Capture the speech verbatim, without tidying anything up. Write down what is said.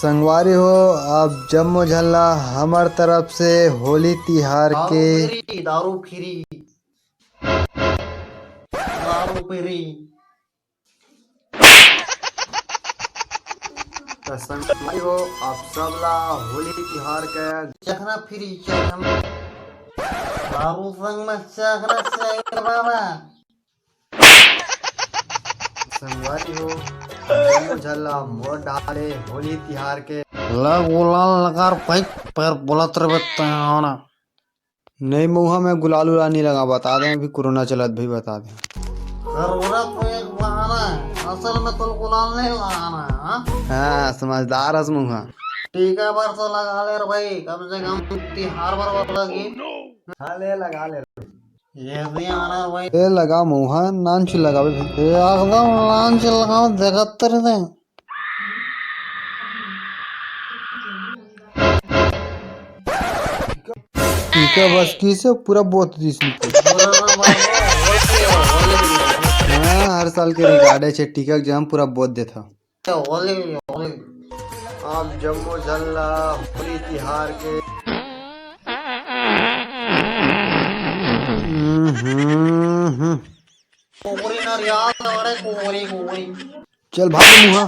संगवारी हो, आप जम्मो झन ला हमर तरफ से होली तिहार के दारू फ्री, दारू फ्री, दारू फ्री। त संगवारी हो, आप सब ला होली तिहार के चखना फ्री, चखना। दारू संग में चखना चाहिए बाबा। संगवारी हो, जम्मो झन ला मोर डाले होली तिहार के। ला गुलाल लगा रे भाई, पैर बोलत रहे तें। नहीं मउहा, मैं गुलाल उलाल नहीं लगा, बता दें, अभी कोरोना चलत भाई, बता दें। कोरोना तो एक बहाना है, असल में तो गुलाल नहीं लगाना है, हाँ? हाँ, समझदार हस मउहा। टीका बर तो लगा ले रे भाई, कम से कम तिहार बर लगी। हाँ, ले लगा ले। ये भी आना भाई। ए, लगा मउहा, नान चीज लगावे भाई। ए, एकदम नान चीज लगावे, देखत तो रहे। टीका बस की से पूरा बोत दिस निकल। हाँ, हर साल के रिकॉर्ड है, छे टीका के जम पूरा बोत देता। होली, होली। आप जम्मो झन ला होली तिहार के। हम्म, हम्म, हम्म। कुकरी ना रियाज, अरे कुकरी, कुकरी। चल भाग मउहा।